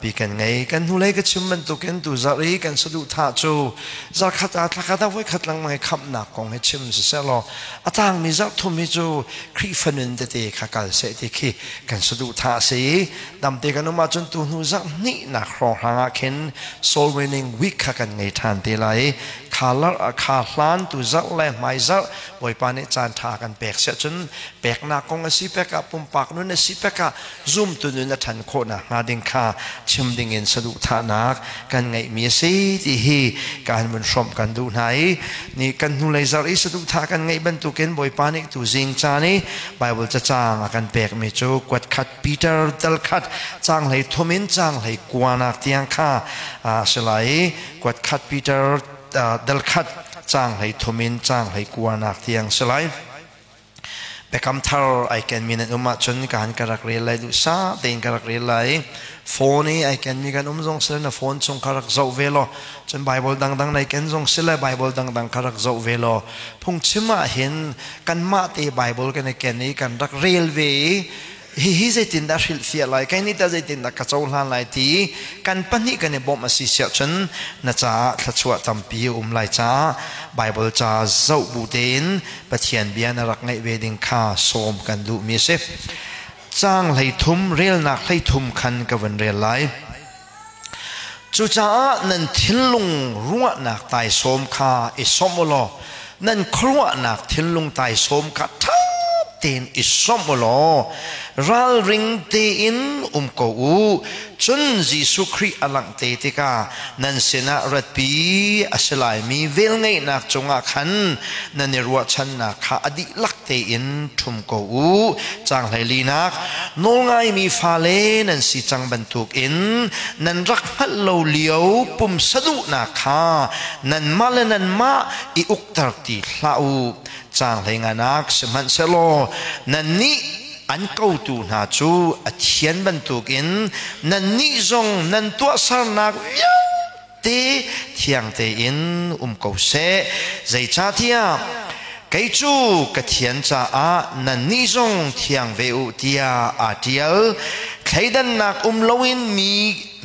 tampi kan ngei. Kan hnulei ka chim bantukin tu zarh i kan saduhthah cu zarkhat ah thlakhat ah voikhat lengmang i khamhnak kong hi chim siseh law a tangmi zarh thum hi cu Khrihfa nun tete kha kal seh ti khi kan saduhthah a si i damte kan um ahcun tu hnu zarh hnihnak hrawnghrang ah khin soul winning week kha kan ngei ṭhan te lai i kha lar kha hlan tu zarh le hmai zarh Bawipa nih caan ṭha kan pek siah cun peknak kong a si pek ah pumpak nun a si pek ah zumtu nun a ṭhan khawhnak hnga ding kha chim ding in saduhthahnak kan ngeihmi a si ti hi kan vun hrawmh kan duh hna i ni kan hnulei zarh i saduhthah kan ngeih bantukin Bawipa nih tu zing caan i Bible cacang a kan pekmi cu kuat khat Peter dal khat caang hlei thum in caang hlei kuanak tiang kha a si lai i kuat khat Peter dal khat caang hlei thum in caang hlei kuanak tiang si lai. Biakam thar ai kenmi nan um ahcun ka han ka rak rel lai duhsah tein ka rak rel lai. Phone i ai kenmi kan um zong sile na phone chung kha rak zoh ve law cun Bible dangdang nai ken zong sile Bible dangdang kha rak zoh ve law phungchim ah hin kanmah te Bible kan i ken i kan rak rel ve i hihi zeitindah hrilhfiah lai kai nih tah zeitindah ka cohlan lai ti kan pahnih kan i bawmh a si siah cun na caah thluachuah tampi a um lai caah Bible ca zoh bu tein Pathian bia na rak ngaih ve ding kha sawm kan duhmi a si. Caang 13 relnak 13 khan ka vun rel lai. Cucaah nan thinlung ruahnak taisawm kha i sawmh u law nan khuaruahnak thinlung taisawm kha ṭha tein i sawmh u law ralring tein um ko u. Cun Jesuh Khrih a langh te tikah nan sinah ratpi a si laimi velngeihnak cungah khan nan i ruahchannak kha a dihlak tein ṭhum ko u. Caang hleilinak nawlngaimi fale nan si cang bantukin nan rak hngalh lo lio pumsa duhnak kha nanmah le nanmah i ukter ti hlah u. Caang hleinganak sihmanhsehlaw nannih an kotu hna cu a thian bantukin nannih zong nan tuahsernak vialte thiang tein um ko seh. Zeicahtiah kei cu ka thian caah nannih zong thiang ve u tiah aa ṭial. Thleidannak um loin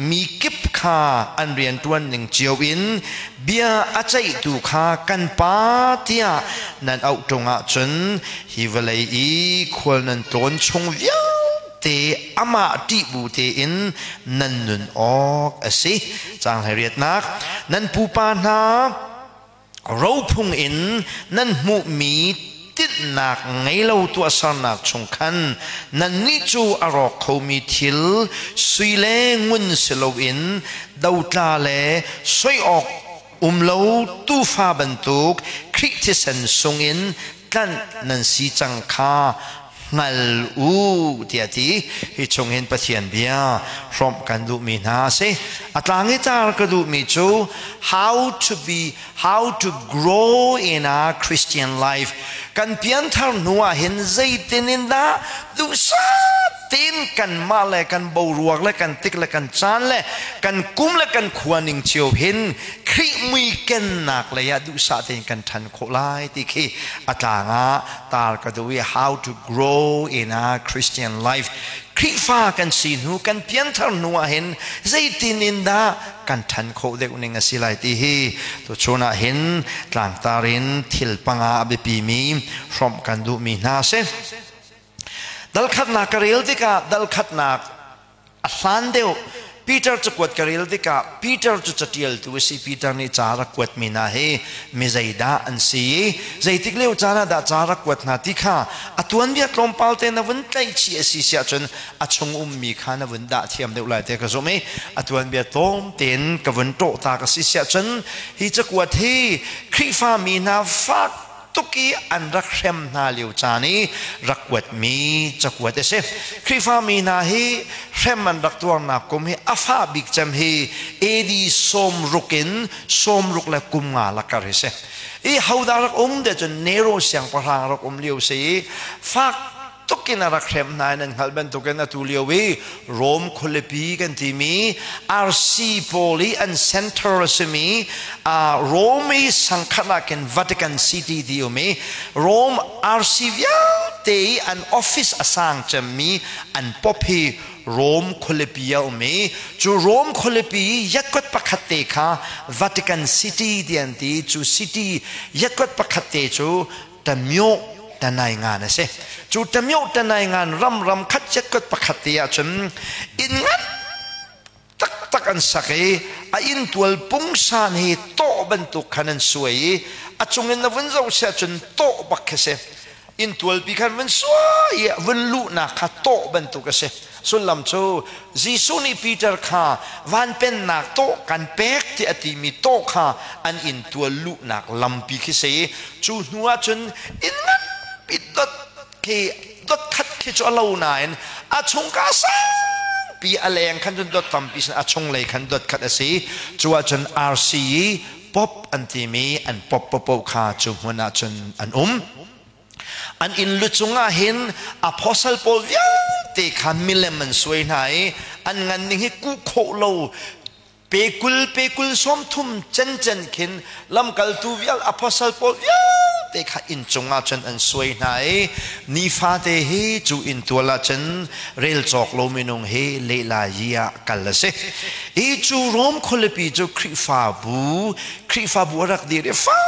mi kip kha an rianṭuan ning cio in bia a ceihtu kha kan Pa tiah nan auh ṭung ahcun hi vawlei i khual nan tlawn chung vialte amah ṭih bu tein nan nun awk a si. Caang 18nak nan pupa hna rophung in nan hmuhmi tinhnak ngei lo tuahsernak chung khan nannih cu a rawk khomi thil sui le ngun si loin dotla le soi awk um lo tuufa bantuk Khrih thisen sungin tlanh nan si cang kha hngal u tiah ti. Hi chung hin Pathian bia hrawmh kan duhmi hna a si. A tlang i tar ka duhmi cu how to be how to grow in our Christian life. Kan pianthar hnu ah hin zeitin in dah duhsah tein kanmah le kan boruak le kan tik le kan caan le kan kum le kan khua ning cio hin Khrih mui kennak lei ah duhsah tein kan ṭhan khawh lai ti khi a tlang ah tar ka duh i how to grow in our Christian life. Khrihfa kan si hnu kan pianthar hnu ah hin zeitin in dah kan ṭhan khawh deuh ning a si lai ti hi tuchun ah hin tlangtar in thil panga a biapimi hrawmh kan duhmi hna a si. Dal khatnak ka rel tikah dal khatnak a hlan deuh Peter cakuat ka rel tikah Peter cu catialtu a si. Peter nih ca rak kuatmi hna hi mi zeidah an si i zeitik lio caan ah dah ca rak kuat hna ti kha a tuanbia tlawmpal te na vun tlaih chih a si siah cun a chung ummi kha na vun dah thiam deuh lai te ka zumh i a tuanbia tlawm tein ka vun ṭawh ta ka si siah cun hi cakuat hi Khrihfa mi hna fak tuk i an rak hrem hna lio caan i rak kuatmi cakuat a si. Khrihfami hna hi hrem an rak tuarnak kum hi a fah bik cem hi AD 60 in 65 lakar hi si. I hodah rak um de cun Nero siangpahrang rak um lio si i fak tukin a rak hrem hna in an hngalh bantukin atu lio i Rome khualipi kan timi RC pawl i an center a simi Rome i sangkhat ah khin Vatican City ti um i Rome RC vialte i an office a sang cemmi an pop hi. Rome khualipi a um i cu Rome khualipi i yatkot pakhat te kha Vatican City ti an ti. Cu city yatkot pakhat te cu Tamyo Tanaingan a si. Cu Tamyo Tanaingan ram ram khat yatkot pakhat te ahcun inn ngan taktak an sak i a inntual pungsan hi tawh bantuk khan an suai i a cungin na vun zoh si ahcun tawh bak khi si. Inntualpi khan vun suai i vun luhnak kha tawh bantuk a si. Sullam cu Jesuh nih Peter kha van pennak tawh kan pek ti a timi tawh kha an inntual luhnak lampi khi si i cu hnu ahcun inn nganpi dot khi dot khat khi cu a lo nain a chungka sangpi a leng khan cun dot tampi sin a chunglei khan dot khat a si. Cu ahcun RC i pop an timi an pop popo kha cu hmun ahcun an um. An inn lu cungah hin apostle pawl vialte kha milem an suai hna i an ngan ning hi kuh khawh lo pe 20 pe 20 30 cencen khin lamkaltu vial apostle pawl vialte kha inn cungah cun an suai hna i nifate hi cu inn tual ah cun rel cawk lo minung hi lehla yi ah kal a si. Hi cu Rom khualipi cu Khrihfabu Khrihfabu a rak dir i fak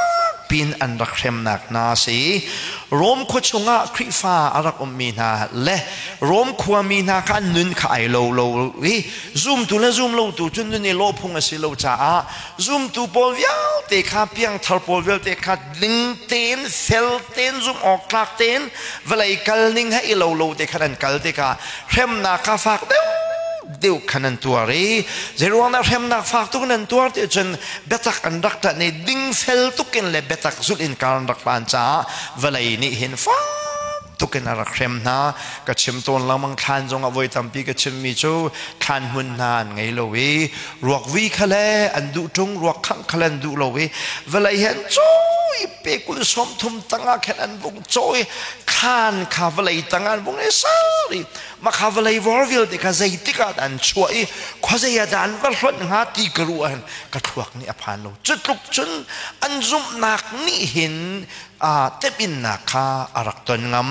piin an rak hremnak hna a si. Rom khua chungah Khrihfa a rak ummi hna le Rom khuami hna kha an nun kha ai lo lo i zumtu le zumlotu cu nun i lawh phung a si lo caah zumtu pawl vialte kha, piangthar pawl vialte kha ding tein, fel tein, zumh awk tlak tein vawlei kal ning he i lo lo te khan an kal tikah hremnak kha fak deuh deuh khan an tuar i zeiruang dah hremnak fak tuk in an tuar ti cun biatak an rak ṭanh i dingfel tukin le biatak zulh in kar an rak hlan caah vawlei nih hin fak tukin a rak hrem hna. Ka chim tawn lengmang, thlan zongah voi tampi ka chimmi cu thlan hmun hna an ngei lo i ruak vui kha le an duh ṭung, ruak khangh kha le an duh lo i vawlei he an cawi, pe 20 30 tangah khan an vung cawi, thlan kha vawlei tangah an vung i sari mah kha vawlei vor vialte kha zeitik ah an chuah i khuazei ah dah an va hlonh hnga ti ka ruah hin ka thluak nih a phan lo. Cu tluk cun an zumhnak nih hin tepinnak kha a rak ton ngam.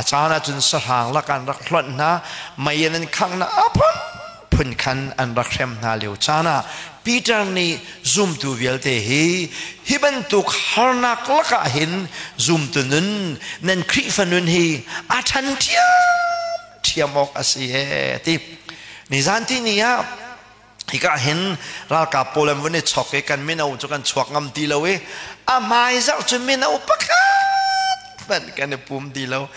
A caan ahcun sahrang lak an rak hlonh hna, mei in an khangh hna, a phun phun khan an rak hrem hna lio caan ah Peter nih zumtu vialte hi hi bantuk harnak lakah hin zumtu nun, nan Khrihfa nun hi a ṭhan ṭhiamṭhiam awk a si ee ti. Nizan ti ni ah hika hin ralkap pawl an vun i chok i kan mino cu kan chuak ngam ti lo i a hmai zarh cu mino pakhat hmanh kan i pum ti lo.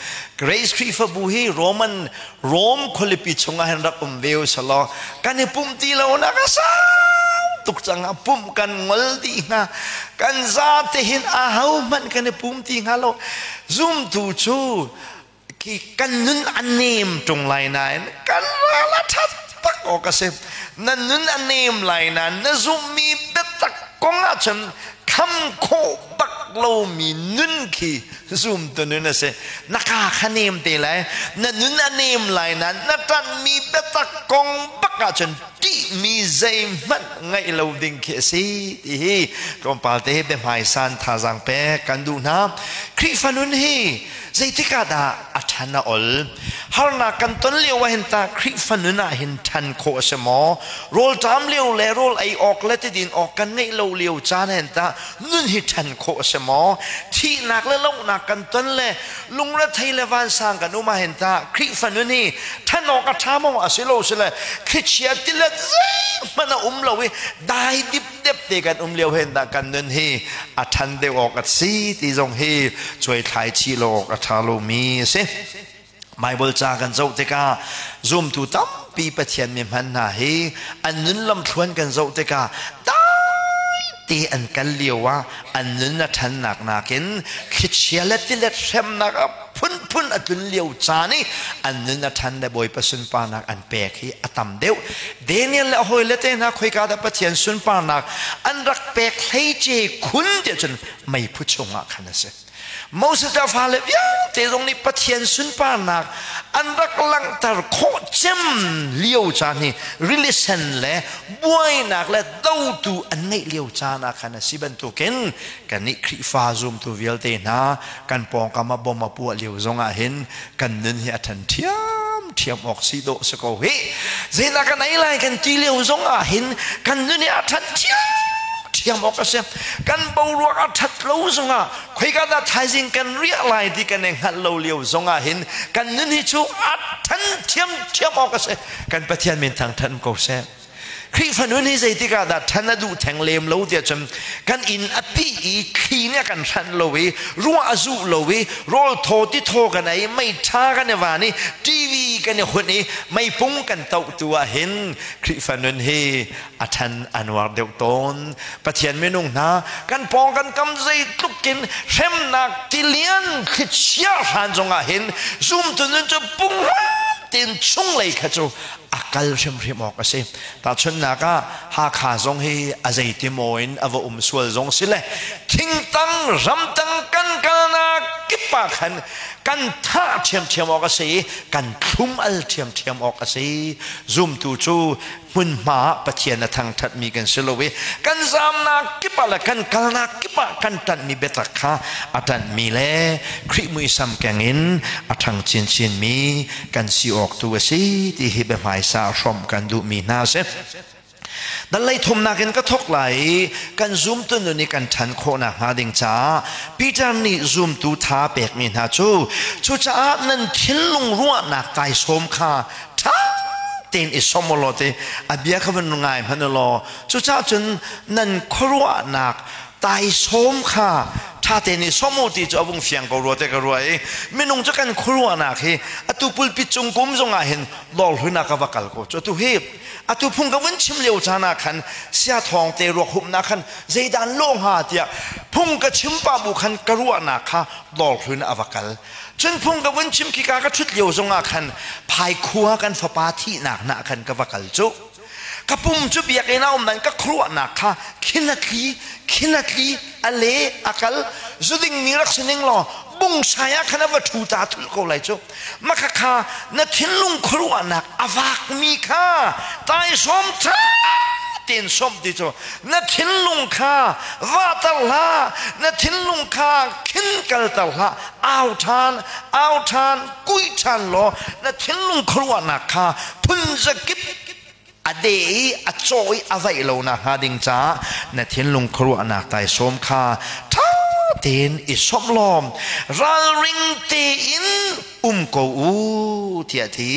Grace Khrihfabu hi Roman Rome khualipi chungah hin rak um ve u selaw kan i pum ti lo nak a sang tuk cang. A pumh kan ngol dih hnga, kan zate hin a ho hmanh kan i pum ti hnga lo. Zumtu cu khi kan nun a nem ṭung lai nain kan ral a ṭhat tak awk a si. Na nun a nem lai nain na zumhmi biatak kong ahcun kham khawh bak lomi nun khi zumtu nun a si. Na ka kha nem te lai, na nun a nem lai nain na ṭanhmi biatak kong bak ahcun ṭihmi zeihmanh ngaih lo ding khi a si ti hi tlawmpal te biahmaisan thazaang pek kan duh hna. Khrihfa nun hi zeitik ah dah a ṭhan a ol? Harnak kan ton lio ah hin tah Khrihfa nun ah hin ṭhan khawh a si maw? Rawlṭam lio le rawl ei awk le tidin awk kan ngeih lo lio caan ah hin tah nun hi ṭhan khawh a si maw? Thihnak le lohnak kan ton le lungrethei le vansang kan um ah hin tah Khrihfa nun hi ṭhan awk a ṭha maw? A si lo si le thlichia tilet zeihmanh a um lo i dai dip dep te kan um lio hen dah kan nun hi a ṭhan deuh awk a si ti zong hi cuaithlai chih lo awk a ṭha lomi a si. Bible ca kan zoh tikah zumtu tampi Pathian mi hman hna hi an nun lamthluan kan zoh tikah dai te an kal lio ah an nun a ṭhannak nakin thlichia le tilet hremnak a phunphun a tlun lio caan i an nun a ṭhan le Bawipa sunparnak an pek hi a tam deuh. Daniel le a hawile te hna khoika dah Pathian sunparnak an rak pek hleice khun tiah cun meiphu chungah khan a si. Moses le a fale vialte zong nih Pathian sunparnak an rak langhter khawh cem lio caan hi rili sen le buainak le dotu an ngeih lio caan ah khan a si bantukin kannih Khrihfa zumtu vialte hna kan pawngkam ah bom a puah lio zong ah hin kan nun hi a ṭhan ṭhiamṭhiam awk si dawh si ko hi. Zeidah kan ei lai kan ti lio zong ah hin kan nun hi a ṭhan ṭhiamṭhiam awk a si. Kan boruak a ṭhat lo zong ah khoika dah thaizing kan riah lai ti kan i hngalh lo lio zong ah hin kan nun hi cu a ṭhan ṭhiamṭhiam awk a si. Kan Pathian min thangṭhat ko seh. Khrihfa nun hi zeitik ah dah ṭhan a duh theng lem lo tiah cun kan inn a pih i thli nih a kan hranh lo i ruah a zuh lo i rawl thaw ti thaw kan ei mei ṭha kan i van i TV kan i hunh i meipung kan toh tu ah hin Khrihfa nun hi a ṭhan a nuar deuh tawn. Pathian minung hna kan pawng kan kam zeitluk in hremnak tilian thlichia hran zongah hin zumtu nun cu punghman tein chunglei kha cu a kal hrimhrim awk a si. Tahchunhnak ah Hakha zong hi a zeiti maw in a va um sual zong si le thingtang ramtang kan kalnak kip ah khan kan thah ṭhiamṭhiam awk a si i kan thlum al ṭhiamṭhiam awk a si. Zumtu cu hmunhma ah Pathian a thangṭhatmi kan si lo i kan zamnak kip ah le kan kalnak kip ah kan ṭanhmi biatak kha a ṭanhmi le Khrih muisam keng in a ṭhang chinchinmi kan si awk tu a si ti hi biahmaisa hrawmh kan duhmi hna a si. Dan lei thumnak in ka thawk lai i kan zumtu nun i kan ṭhan khawhnak hnga ding caah Peter nih zumtu tha pekmi hna cu cucaah nan thinlung ruahnak taisawm kha ṭha tein i som u law ti a bia kha vun ngai hmanh u law cucaah cun nan khuaruahnak taisawm kha ṭha tein i som u ti cu a vung fiang ko rua te ka ruah i minung cu kan khuaruahnak hi atu pulpit cung kum zongah hin lawrhlun ah ka va kal ko cu atu hi atu phung ka vun chim lio caan ah khan sia thawng te ruak humnak khan zeidan lawh hnga tiah phung ka chim pa bu khan ka ruahnak kha lawrhlun a va kal cun phung ka vun chim khika ka ṭhut lio zongah khan phaikhua kan fapa thihnak na khan ka va kal cu Ka pum cu biakinn ah um nain ka khuaruahnak kha khin a tli, khin a tli, a le, a kal. Zuding mi rak si ning law bungsai ah khan a va ṭhu ta thulh ko lai cu. Maka kha na thinlung khuaruahnak a vakmi kha taisawm ṭha tein sawmh ti cu na thinlung kha vahter hlah, na thinlung kha khin kalter hlah, au ṭhan, au ṭhan, kuih ṭhan law na thinlung khuaruahnak kha phun zakip a de i a caw i a vaih lo nakhnga ding caah na thinlung khuaruahnak taisawm kha ṭha tein i sawmh law ralring tein um ko u tiah a ti.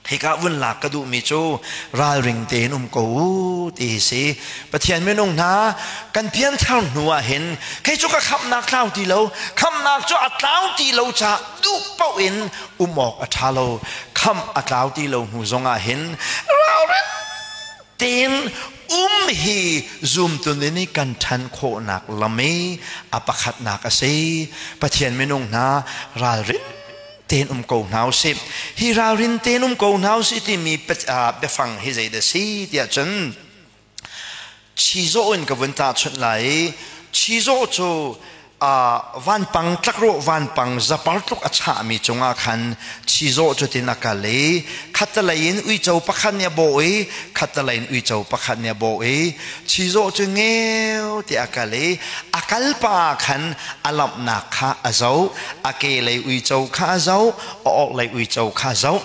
Hika vun lak ka duhmi cu ralring tein um ko u ti hi si. Pathian minung hna kan pianthar hnu ah hin kei cu ka khamhnak tlau ti lo, khamhnak cu a tlau ti lo caah duh paoh in um awk a ṭha lo. Khamh a tlau ti lo hnu zongah hin ralring tein um hi zumtu nih kan ṭhan khawhnak lam i a pakhatnak a si. Pathian minung hna ralring tein um ko hna usih. Hi ralrin tein um ko hna usih timi biafang hi zeidah si tiah cun chizawh in ka vun tahchunh lai i chizawh cu vanpang tlakrawh vanpang zapar tluk a chahmi cungah khan chizawh cu tin a kal i khattelei in uico pakhat nih a bawh i khattelei in uico pakhat nih a bawh i chizawh cu ngeu ti a kal i a kal pa khan a lamhnak kha a zoh a ke lei uico kha a zoh a orhlei uico kha a zoh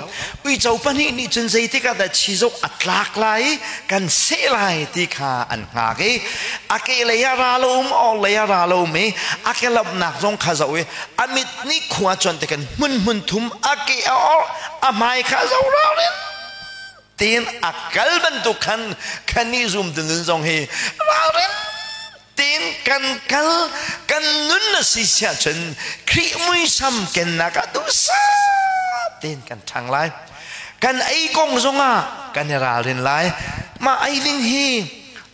uico pahnih nih cun zeitik ah dah chizawh a tlak lai kan seh lai ti kha an hngak i a ke lei ah ral a um a orhlei ah ral a um i a ke lamhnak zong kha zoh i a mit nih khua cuan te kan hmun hmun thum a ke a orh a hmai kha zoh ralrin tiin a kal bantuk khan kan i zum tu nun zong hi ralring tiin kan kal kan nun a si siah cun Khrih muisam kennak ah duhsah tein kan ṭhang lai kan ei kong zongah kan i ralrin lai mah ei ding hi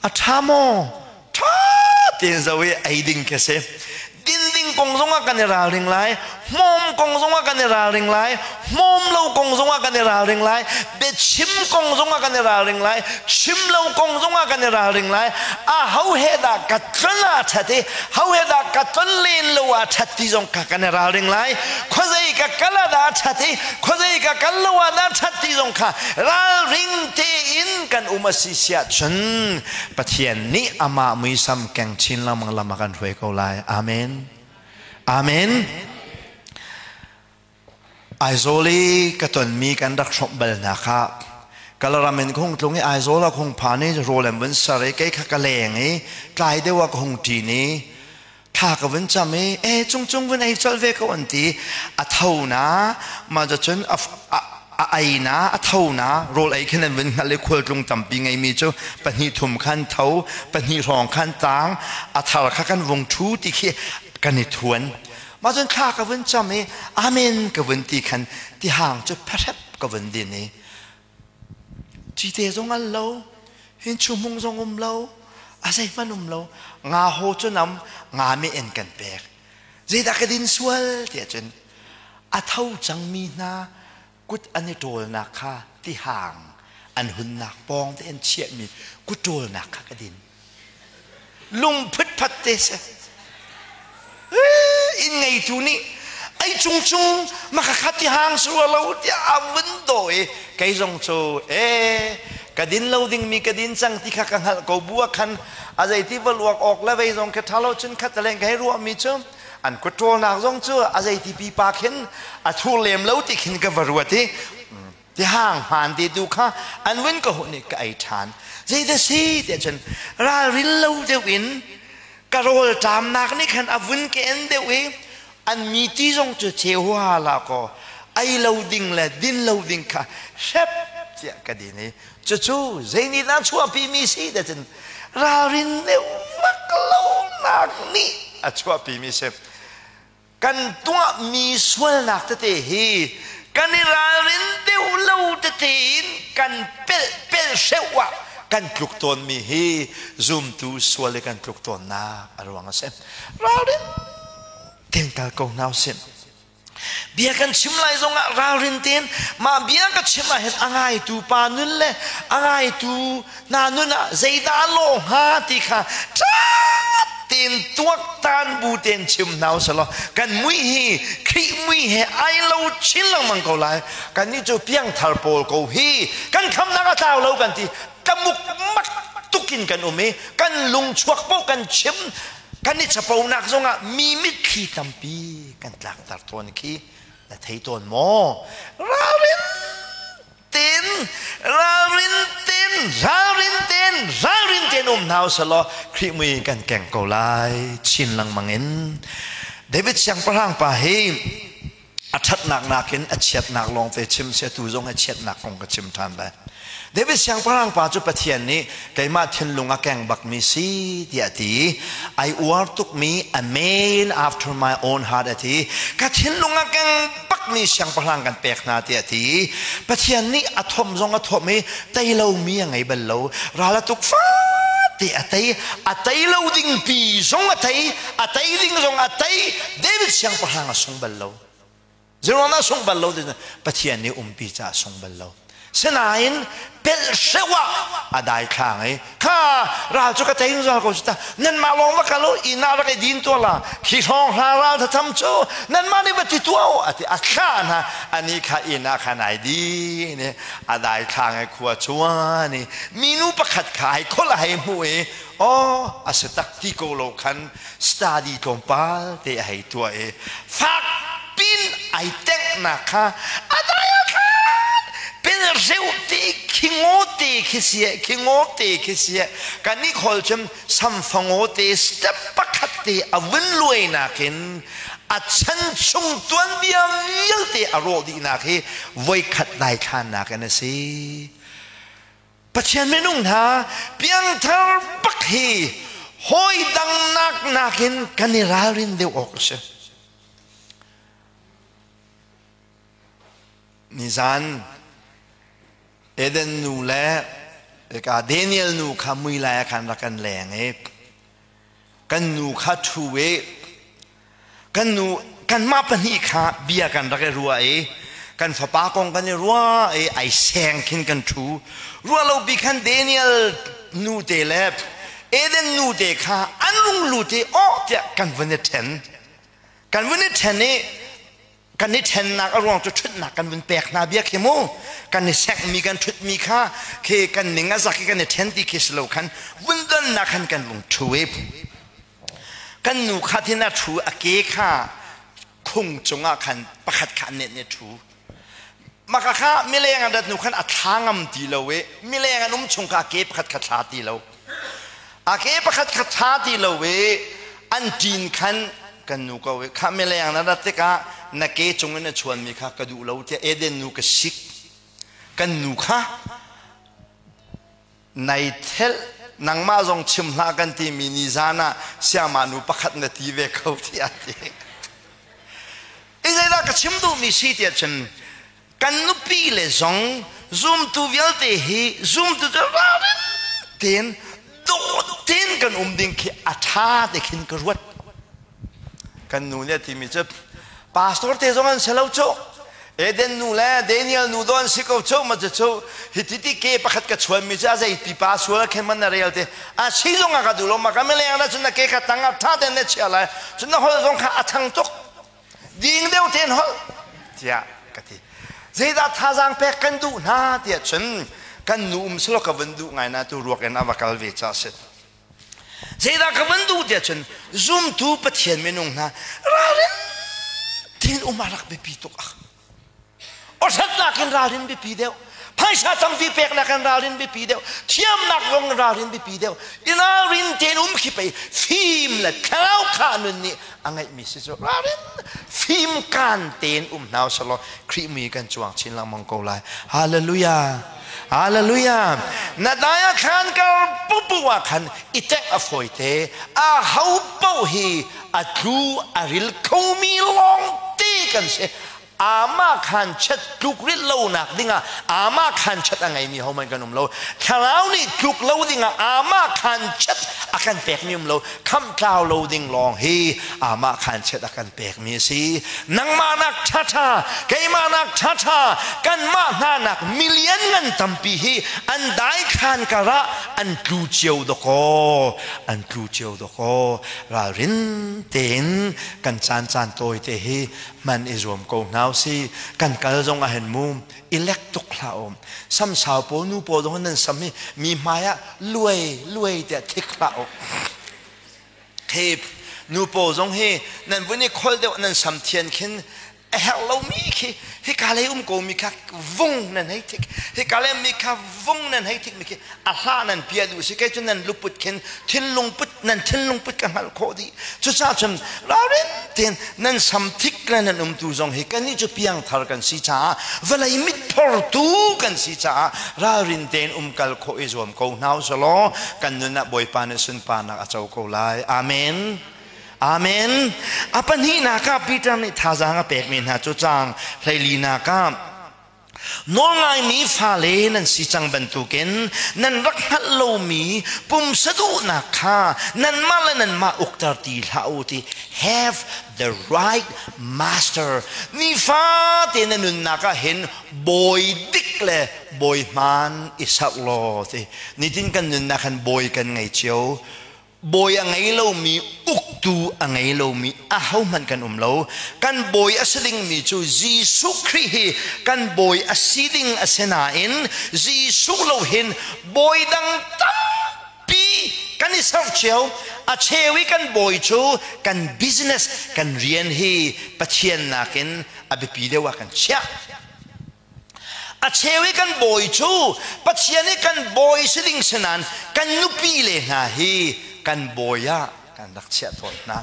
a ṭha maw ṭha tein zo i ei ding khi si din ding kong zongah kan i ralring lai. Hmawm kong zongah kan i ralring lai. Hmawm lo kong zongah kan i ralring lai. Biachim kong zongah kan i ralring lai. Chim lo kong zongah kan i ralring lai. A ho he dah ka tlon ah ṭhat i ho he dah ka tlon len lo ah ṭhat ti zong kha kan i ralring lai. Khuazei ka kal ah dah ṭhat i khuazei ka kal lo ah dah ṭhat ti zong kha ralring tein kan um a si siah cun Pathian nih amah muisam keng chin lengmang lam a kan hruai ko lai. Amen. Amen. Aizawl i ka tonmi kan rak hrawmh bal hna kha Kalaram in ka hung tlung i Aizawl ah ka hung phan i rawl an vun ser i kei kha ka leng i tlai deuh ah ka hung ṭin i thla ka vun cam i e cungcung vun ei colh ve ko an ti. A tho na mah cun a a ei na a tho na rawl ei khin an vun hngalh i khualtlung tampi ngeimi cu pahnih thum khan tho pahnih hrawng khan tang a thar kha kan vung ṭhu ti khi kan i thuan. Mah cun thla ka vun cam i amen ka vun ti khan tihang cu pherep ka vun din i cite zong al lo hin chuhmung zong um lo a zeihmanh um lo nga haw cu nam nga me en kan pek zeidah ka din sual tiah cun a tho cangmi hna kut an i ṭawlnak kha tihang an hunnak pawng te an chiahmi kut ṭawlnak kha ka din. Lung phutphat te si. Inn ngeitu nih ei cungcung maka tihang sua lo tiah a vun daw i kei zong cu e ka din lo dingmi ka din cang ti kha ka hngalh ko bu ah khan a zeiti va luak awk le vei zong kha ṭha lo cun khat le ka hei ruahmi cu an kut ṭawlnak zong cu a zeiti pipa khin a thur lem lo ti khin ka va ruat i tihang hmaan te tu kha an vun ka hun i ka ei ṭhan. Zeidah si tiah cun ralrin lo deuh in ka rawl ṭamnak nih khan a vun ka en deuh i an mi ti zong cu cheu huaha la kaw ei lo ding le din lo ding kha hrep tiah ka din i cucu zei nih dah chuahpi mi si tiah cun ralrin deuh vak lonak nih a chuahpi mi si. Kan tuahmi sualnak tete hi kan i ralrin deuh lo tete in kan pelh pelh hreuh ah kan tluk tawnmi hi zumtu sual i kan tluk tawnnak a ruang a si. Ralrin tein kal ko hna usih. Bia kan chim lai zongah ralrin tein mah bia ka chim ah hin a ngaitu pa nun le a ngaitu hna nun ah zeidah a lawh hnga ti kha ṭha tein tuaktan bu tein chim hna usih kan mui hi Khrih mui he ai lo chin lengmang ko lai. Kannih cu piangthar pawl ko hi kan khamnak a tlau lo kan ti. Kamuk mak tukin kan um i kan lung chuak paoh kan chim. Kan i caponak zongah mi mitthli tampi kan tlakter tawn khi na thei tawn maw? Ralrin ten ralrin ten ralrin ten ralrin ten um hna usalaw Khrih mui kan keng ko lai chin lengmang in. David siangpahrang pa hi a ṭhatnak nakin a chiatnak lawngte chim si atu zong a chiatnak kong ka chim ṭhan lai. David siangpahrang pa cu Pathian nih keimah thinlung a keng bakmi si tiah a ti. Ai uar tukmi a man after my own heart a ti. Ka thinlung a keng bakmi siangpahrang kan pek hna tiah a ti. Pathian nih a thom zong a thom i tei lomi a ngei bal lo. Ral a tuk fate a tei. A tei lo ding pi zong a tei. A tei ding zong a tei. David siangpahrang a sung bal lo. Zeiruang dah sung bal lo ti Pathian nih umpi caah sung bal lo. Sinain pelh hreu ah a dai thlang i kha ral cu ka tei zungzal ko cu ta nanmah lawng va kal u inn ah rak i din tuah la khi hrawng hla ral thatham cu nanmah nih va ti tuah u a ti a thlah hna ani kha inn ah khan ai din i a dai thlang i khua chuan i minu pakhat kha ai khol a hei hmuh i aw a si tak ti ko lo khan study tlawmpal te a hei tuah i fak pin ai tenghnak kha a dai a thlan pelreu te khi ngaw te khi sie khi ngaw te khi sie kan i khol cun samfangaw te step pakhat te a vun luai nakin a chan chung tuanbia vialte a rawh dihnak hi voikhat dai thlannak in a si. Pathian minung hna piangthar bak hi hawi dang nak nakin kan i ralrin deuh awk a si. Nizan Eden nu le ka Daniel nu kha mui lai ah khan rak kan leng i kan nu kha ṭhu i kan nu Kanmah pahnih kha bia kan rak i ruah i kan fapa kong kan i ruah i ai seng khin kan ṭhu. Ruah lo pi khan Daniel nu te le Eden nu te kha an rung lut i oh tiah kan vun i ṭhen. Kan vun i ṭhen i kan i ṭhennak a ruang cu ṭhutnak kan vun pek hna bia khi mu. Kan i sekmi kan ṭhutmi kha khi kan ning a zak i kan i ṭhen ti khi si lo khan vun donnak khan kan vung ṭhu i kan nu kha thin a ṭhu, a ke kha khung cungah khan pakhat kha an nenh i a ṭhu. Maka kha mileng an rat hnu khan a thla ngam ti lo i mileng an um chung kha a ke pakhat kha thla ti lo. A ke pakhat kha thla ti lo i an ṭin khan kan nu ko i kha mileng na rat tikah na ke cung in na chuanmi kha ka duh lo tiah Eden nu ka sik. Kan nu kha Nai thelh nangmah zong chim hlah kan timi nizan ah siangmah nu pakhat na ti ve ko tiah a ti. I zeidah ka chim duhmi si tiah cun kan nupi le zong zumtu vialte hi zumtu cu ralrin tein dawt tein kan um ding khi a ṭha te khin ka ruat. Kan nu nih a timi cu pastor te zong an si lo cu. Eden nu le Daniel nu do an si ko cu ma cu hi ti ti ke pakhat ka chuan mi cu a zei pipa sual khen man na rel te a si zong a ka du lo ma ka meleng la cun na ke ka tang a tha ten na chia lai cun na hol zong kha a thang tuk ding deuh ten hol tiah ka ti zeidah thazaang pek kan duh hna tiah cun kan nu um silo ka vun duh ngai na tu ruak in a va kal ve cha si. Zeidah ka van duh tiah cun zumtu Pathian minung hna ralrin tein um a rak biapi tuk ah. Awsatnak in ralrin biapi deuh. Phaisa tampi peknak in ralrin biapi deuh. Thiamnak zong in ralrin biapi deuh. I ralrin tein um khi pei fim le thlarau kha nun nih a ngeihmi si cu ralrin fim kan tein um hna usalaw Khrih mui kan cuang chin lengmang ko lai. Hallelujah. Hallelujah. Na dai ah khan kar pupu ah khan i tengh a fawi te. A ho paoh hi a tlu a ril khomi lawng te kan si. Ama khan chet tluk rit lo nak dingah ama khan chet a ngeimi hohmanh kan um lo. Thlarau nih tluk lo dingah ama khan chet a kan pekmi um lo. Khamh tlau lo ding lawng hi amah khan chet a kan pekmi a si. Nangmah nak ṭhaṭha, keimah nak ṭhaṭha, kanmah hna nak million ngan tampi hi an dai khan karah an tlu cio dawkaw, an tlu cio dawkaw. Ralrin tein kan caan caan tawi te hi hman i zuam ko hna usih. Kan kal zong ah hin mu i lek tuk hlah um. Samsau pawl nu pawl zong nan sam hi mi hmai ah luai luai tiah thik hlah u. Khi nu pawl zong hi nan vun i khol deuh nan sam thian khin a herh lomi khi hika lei um ko mi kha vung nan hei thik, hika lei mi kha vung nan hei thik mi khi a hla nan pia duh si kei cu nan luput khin thinlung put nan thinlung put ka hngalh khawh dih. Cucaah cun ralrin tein nan sam thik le nan umtu zong hi kannih cu piangthar kan si caah vawlei mitphortu kan si caah ralrin tein umkal khawh i zuam ko hna usalaw kan nun ah Bawipa nih sunparnak a co ko lai. Amen. Amen. A pahnihnak ah Peter nih thazaang a pekmi hna cu caang 14 ah Nawlngaimi fale nan si cang bantukin nan rak hngalh lomi pumsa duhnak kha nanmah le nanmah ukter ti hlah u ti have the right master. Nifate na nunnak ah hin bawi dik le bawi hmaan i serh law ti. Nitin kan nunnak han bawi kan ngei cio. Bawi a ngei lomi, uktu a ngei lomi ahohmanh kan um lo. Kan bawi a si dingmi cu Jesuh Khrih hi kan bawi a si ding a si nain Jesuh lo hin bawi dang tampi kan i ser cio. A cheu i kan bawi cu kan business, kan rian hi Pathian nakin a biapi deuh ah kan chiah. A cheu i kan bawi cu Pathian i kan bawi si ding si nain kan nupi le hna hi kan bawi ah kan rak chiah tawn hna.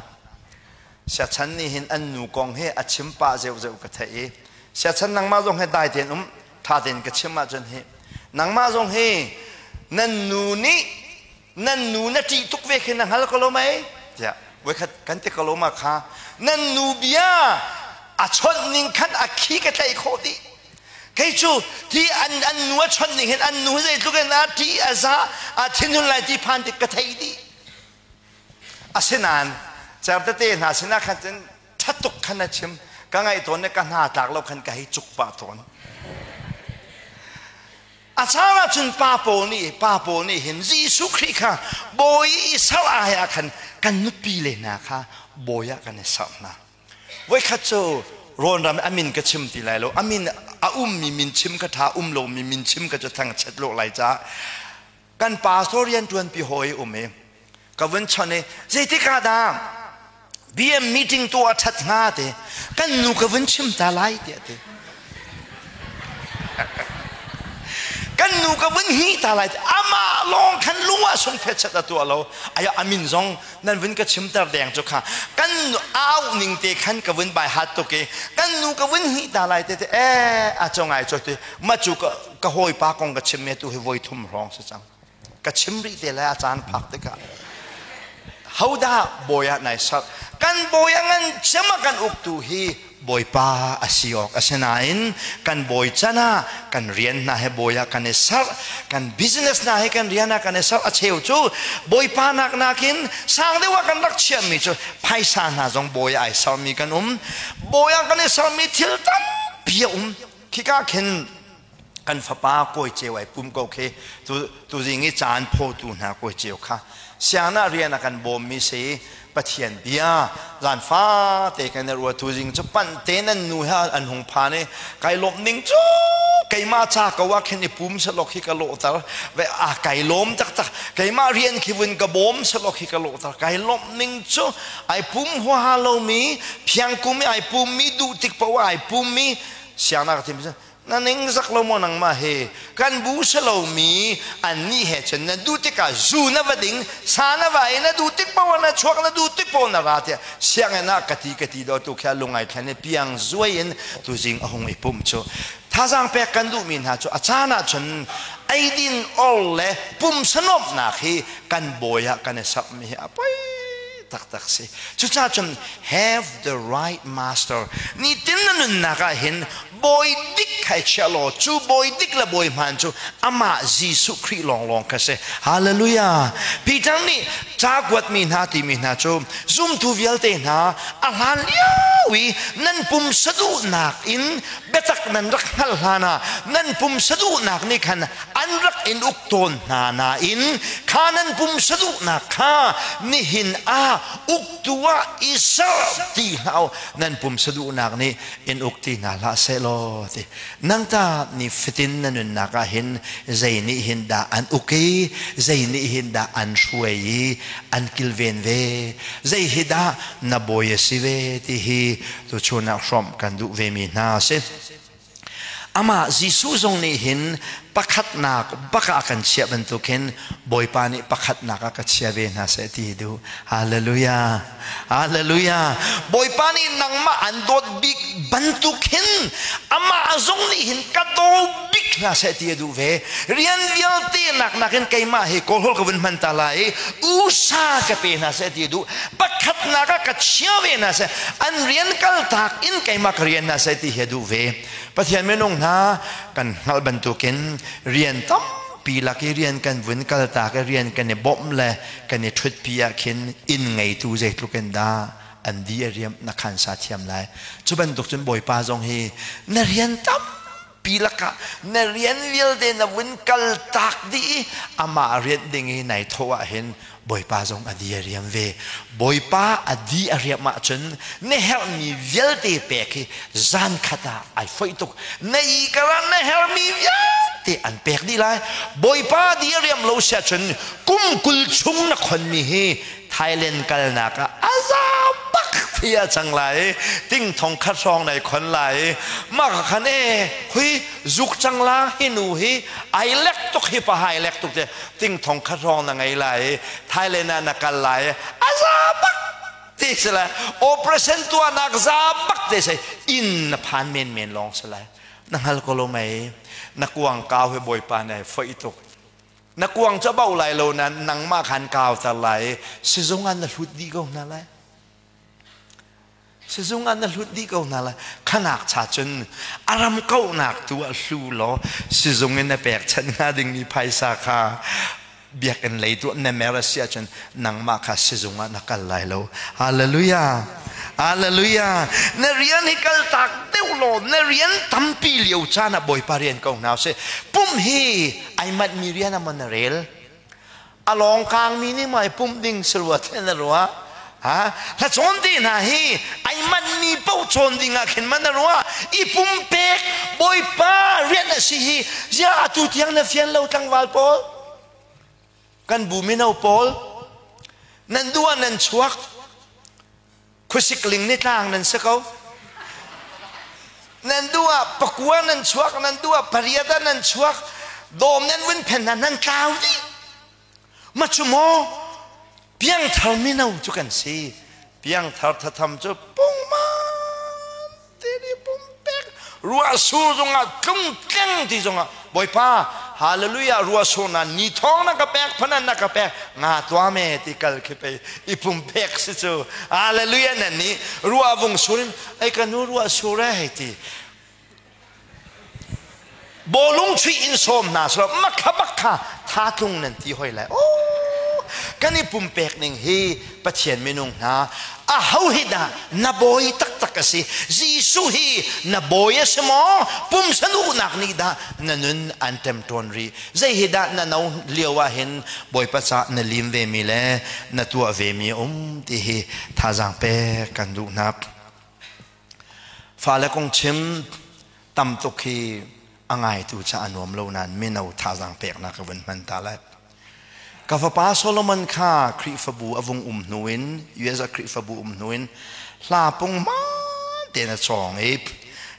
Siachan nih hin an nu kong hi a chim pah zeuhzeuh ka theih i Siachan nangmah zong hi dai tein um tha tein ka chim ahcun hi nangmah zong hi nan nu nih nan nu na ṭih tuk ve khi na hngal ko lo mei tiah voikhat kan ti ko lo ma kha nan nu bia a chawnh ning khan a khi ka tlaih khawh dih kei cu ti an an nu a chawnh ning hin an nu zeitluk in a ṭih a za a thinhun lai ti phan tik ka theih dih asinain certete hna sinah khan cun. Thatuk khan a chim. Ka ngaih tawn le ka hna tlak lo khan ka hei cuk pah tawn. A caan ahcun pa pawl nih pa pawl nih hin Jesuh Khrih kha bawi i ser ai ah khan kan nupi le hna kha bawi ah kan i ser hna. Voikhat cu rawnram a min ka chim ti lai lo. A min a ummi min chim ka ṭha, um lomi min chim ka cu thangchiat lawh lai caah kan pastor rian ṭuanpi hawi um i ka vun chon i zeitik ah dah BM meeting tu a ṭhat hnga te kan nu ka vun chim ta lai tiah ti. Kan nu ka vun hi ta lai amah lawng khan lung ah sung phet set a tuah lo aya amin zong nan vun ka chimter deng cu kha kan au ning te khan ka vun bai hat tuk i kan nu ka vun hi ta lai te te e a cho ngai cho ti ma cu ka ka hawipa kong ka chim me tu hi voi thum hrawng si cang ka chim rih te lai a caan phak tikah hodah bawi ah nai sak kan bawi a ngan cem a kan uktu hi bawipa a si awk asinain kan bawi can ah kan rian hna he bawi ah kan i serh kan business hna he kan rian ah kan i serh a cheu cu bawipa nak nakin sang deuh ah kan rak chiahmi cu phaisa hna zong bawi ah ai sermi kan um bawi ah kan i sermi thil tampi a um khika khin kan fapa kawi ceu ai pum ko khi tu tuzing i caan phawtu hna kawi ceu kha siangna rian a kan bawmmi si Pathian bia zan fate kan i ruat tuzing cu panh te nan nu he an hung phan i kai lawmh ning cu keimah ca ko ah khin i pum selok hi ka lawhter ve a kai lawm taktak keimah rian khi vun ka bawm selok hi ka lawhter kai lawmh ning cu ai pum huaha lomi phiangkum i ai pum mi duh tik poah ai pum mi siangnak ka thim na ning zak lo maw nangmah he kan bu si lomi annih he cun na duh tikah zu na va ding sa na va i na duh tik paoh na chuak na duh tik paoh na ra tiah sianginn ah ka ti ka ti do tu khi lungai thlen i piang zuai in tuzing a hung i pumh cu thazaang pek kan duhmi hna cu a caan ah cun eidin or le pumsa nuamhnak hi kan bawi ah kan i sakmi hi a poi taktak si cucaah cun have the right master nitin na nunnak ah hin bawi dik kha i chia law cu bawi dik le bawi hmaan cu amah Jesuh Khrih lawnglawng kha si hallelujah Peter nih ca kuatmi hna timi hna cu zumtu vialte hna a hlan lio i nan pumsa duhnak in biatak nan rak hngalh hlan ah nan pumsa duhnak nih khan an rak in uk tawn hna nain kha nan pumsa duhnak kha nihin ah uktu ah i ser ti hlah u nan pumsa duhnak nih in uk ti hna hlah sehlaw ti nang ta ni fatin na nunnak ah hin zei nih hin dah an uk i zei nih hin dah an hruai i an kilven ve zei hi dah na bawi a si ve ti hi tuchun ah hrawmh kan duh ve mi hna a si amah Jesuh zong nih hin pakhatnak bak ah kan chiah bantukin Bawipa nih pakhatnak ah ka chia ve hna seh ti duh hallelujah hallelujah Bawipa nih nangmah an dawt bik bantuk hin amah zong nih hin ka daw bik hna seh ti a duh ve rian vialte nak nakin keimah hi kawlhawl ka vun hman ta lai i usa ka pe hna seh ti a duh pakhatnak ah ka chia ve hna seh an rian kaltak in keimah ka rian hna seh ti hi a duh ve Pathian minung hna kan hngalh bantukin rian tampi lak i rian kan vun kaltak i rian kan i bawmh le kan i ṭhutpi ah khin inn ngeitu zeitluk in dah an di a riam na khansa thiam lai. Cu bantuk cun Bawipa zong hi na rian tampi lakah na rian vialte na vun kaltak dih i amah rianh ding i nai thawh ah hin Bawipa zong a di a riam ve. Bawipa a di a riam ahcun na herhmi vialte pek hi zan khat ah ai foih tuk. Na i karah na herhmi vialte an pek dih lai. Bawipa di a riam lo si ahcun kum 20 chung na khonmi hi Thailand kalnak ah a za bak thi a cang lai. Ting thong khat hrawng nai khon lai. Mah ka khan e hui zuk cang la hi nu hi ai lek tuk hi pa hai lek tuk te ting thong khat hrawng na ngei lai i Thailand ah na kal lai i a za bak ti si lai operation tuahnak za bak te si inn na phan men men lawng si lai na hngal ko lo mei na kuang kau he bawipa nih foih tuk na kuang cu a bauh lai lo nain nangmah khan kau ter lai i sizung ah na hlut dih ko hna lai Sizung ah na hlut dih ko hna lai. Khanak cha cun a ram kauhnak tu ah hlu law sizung in na pekchanh hnga dingmi phaisa kha Biakinn lei tu na mer a si ahcun nangmah kha sizung ah na kal lai lo. Hallelujah. Hallelujah. Na rian hi kal tak deuh law na rian tampi lio caan ah Bawipa rian ko hna sih. Pum hi ai manh mi rian ah maw na rel? A lawng kang mi nih maw ai pumh ding si rua te na ruah? Ha? Hla cawn te hna hi ai manh mi paoh cawn ding ah khin man na ruah? I pumpek Bawipa rian a si hi ziah atu tiang na fian lo tlangval pawl? Kan bu mino pawl nan duh ah nan chuak khuasik ling ni tlang nan si ko nan duh ah pakua nan chuak nan duh ah pariat ah nan chuak dawm nan vun phen hna nan tlau dih ma cu maw piangthar mino cu kan si piangthar thatham cu pungman te nih pumpek ruahsur zongah tlung tleng ti zongah Bawipa hallelujah ruahsur na ni thawng na ka pek phanan na ka pek nga tua me ti kal khi pe i pumpek si cu hallelujah nan ni ruah vung sur in ai ka nu ruah sur e hei ti bawlung chuih in sawm hna selaw makha bakha tha tlung nan ti hoi lai oh kan i pumpek ning hi Pathian minung hna a ho hi dah na bawi taktak a si Jesuh hi na bawi a si maw pumsa duhnak nih dah na nun an ṭemṭawn rih zei hi dah na no lio ah hin Bawipa ca na lim ve mi le na tuah ve mi a um ti hi thazaang pek kan duh hna Fale kong chim tam tuk hi a ngaitu ca a nuam lo nain mino thazaang peknak ka vun hman ta lai. Ka fapa Solomon kha Khrihfabu a vung um hnu in US ah Khrihfabu um hnu in hla pung hmaan tein a cawng i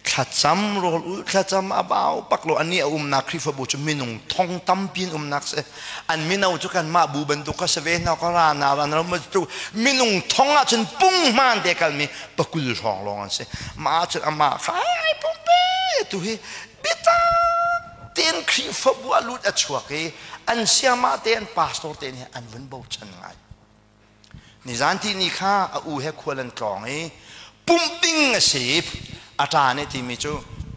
thlacam rawl ul thlacam a bau pak lo ani a umnak Khrihfabu cu minung thong tampi in umnak si an mino cu kanmah bu bantuk ka si ve hna ka ra na ra na tu minung thong ah cun pung hmaan te kalmi pakul hrawng lawng an si mah cun amah kha ai pumpe tu hi biatak tein Khrihfabu a lut a chuak i an siamah te an pastor te nih an vun bochan ngai nizan ti ni kha a u he khual an tlawng i pumh ding a si a ṭa nih timi cu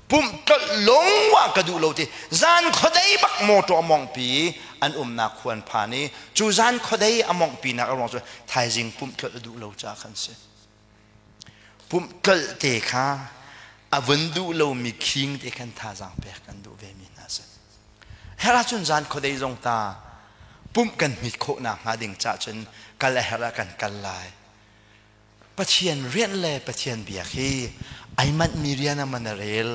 pumh tlolh lung wa ka duh lo ti zan khuadei bak motor a mawngpi an umnak khua an phan i cu zan khuadei a mawngpi nak a ruang cu thaizing pumh tlolh a duh lo ca khan si Pumh tlolh te kha a vun duh lomi khing te khan thazaang pek kan duh ve mi hna si. Herh ahcun zan khuadei zong ta pumh kan hmit khawh nakhnga ding cah cun kal a herh ah kan kal lai. Pathian rian le Pathian biak hi ai manhmi rian a man a rel.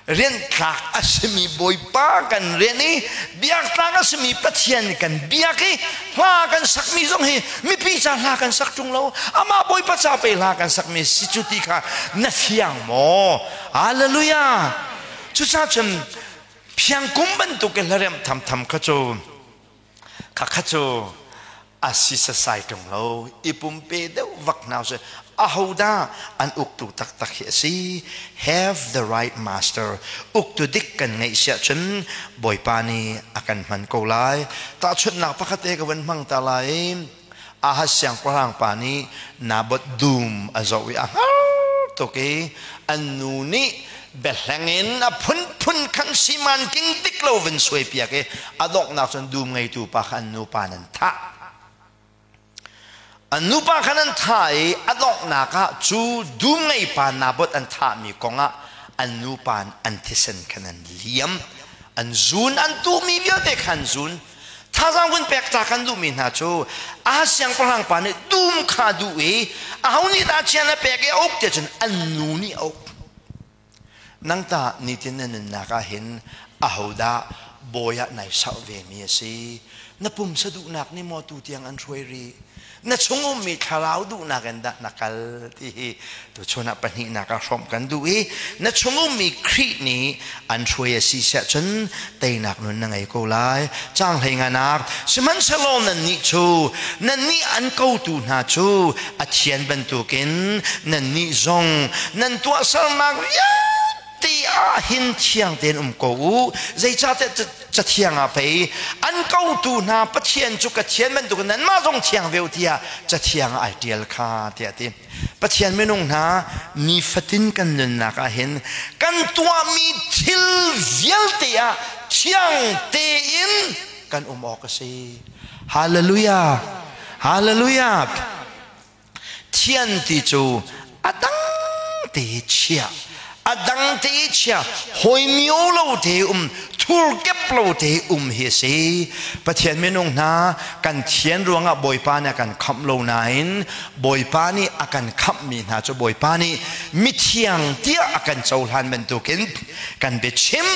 Rian tlak a simi Bawipa kan rian i biak tlak a simi Pathian kan biak i hla kan sakmi zong hi mipi ca hla kan sak ṭung lo amah Bawipa ca pe hla kan sakmi si cu ti kha na fiang maw hallelujah cucaah cun phiangkum bantuk in hlaremh thamtham kha cu kha kha cu a si sasai ṭung lo i pumpe deuh vak hna usih ahodah an uktu taktak hi a si have the right master uktu dik kan ngeih siah cun bawipa nih a kan hman ko lai tahchunhnak pakhat te ka vun hmang ta lai Ahaz siangpahrang pa nih Naboth dum a zoh i a hngar tuk i an nu nih biahleng in a phunphun khan siman king dik lo vun suai piak i a donghnak cun dum ngeitu pa kha an nupa nan thah an nupa khan an thah i a donghnak ah cu dum ngei pa Naboth an thahmi kongah an nupa an thisen khan an liam an zun an tuhmi vialte khan zun thazaang vun pek ta kan duhmi hna cu a siangpahrang pa nih dum kha duh i aho nih dah chian a pek i a uk tiah cun an nu nih a uk nang ta nitin na nunnak ah hin ahodah bawi ah nai sauh ve mi a si na pumsa duhnak nih maw tu tiang an hruai rih na chung ummi thlarau duhnak in dah na kal ti hi tuchun ah pahnihnak ah hrawmh kan duh i na chung ummi Khrih nih an hruai a si siah cun teinak nun na ngei ko lai caang hlei nganak sihmanhsehlaw nannih cu nannih an kotu hna cu a thian bantukin nannih zong nan tuahsernak vialte ah hin thiang tein um ko u zeicahtiah cathiang ah pei an kotu hna Pathian cu ka thian bantukin nanmah zong thiang ve u tiah cathiang ah ai ṭial kha tiah a ti. Pathian minung hna nifatin kan nunnak ah hin kan tuahmi thil vialte ah thiang tein kan um awk a si. Hallelujah! Hallelujah! Thian ti cu a dang te chia, a dang te chia, hawi mio lo te um, thur kep lo te um hi a si. Pathian minung hna kan thian ruangah Bawipa nih a kan khamh lo nain Bawipa nih a kan khamhmi hna cu Bawipa nih mithiang tiah a kan cohlan bantukin kan biachim,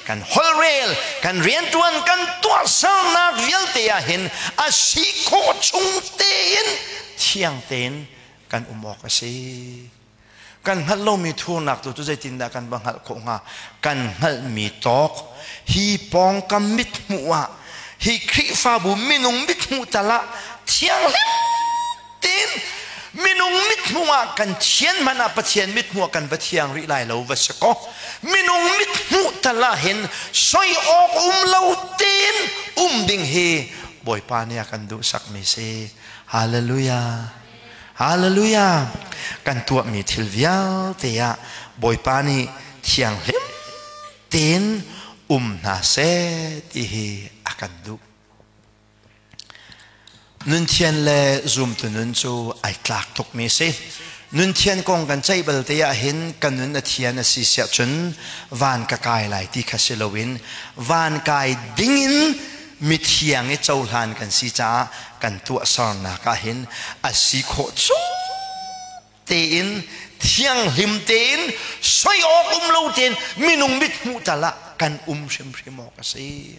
kan holhrel, kan rianṭuan, kan tuahsernak vialte ah hin a si khawh chung tein thiang tein kan um awk a si. Kan hngalh lomi thurnak tu cu zeitindah kan va hngalh khawh hnga? Kan hngalhmi tawk hi pawngkam mithmuh ah, hi Khrihfabu minung mithmuh tal ah thianghlim tein minung mithmuh ah kan thian hmanh ah Pathian mithmuh ah kan va thiang rih lai lo va si kaw, minung mithmuh tal ah hin soi awk um lo tein um ding hi Bawipa nih a kan duhsakmi si. Hallelujah. Hallelujah. Kan tuahmi thil vialte ah Bawipa nih thianghlim tein um hna seh ti hi a kan duh. Nunthian le zumtu nun cu ai tlak tukmi si. Nunthian kong kan ceih balte ah hin ka nun a thian a si siah cun van ka kai lai ti kha si loin van kai dingin mithiang i cohlan kan si caah kan tuahsernak ah hin a si khawh chung tein, thianghlim tein, soi awk um lo tein minung mithmuh tal ah kan um hrimhrim awk a si.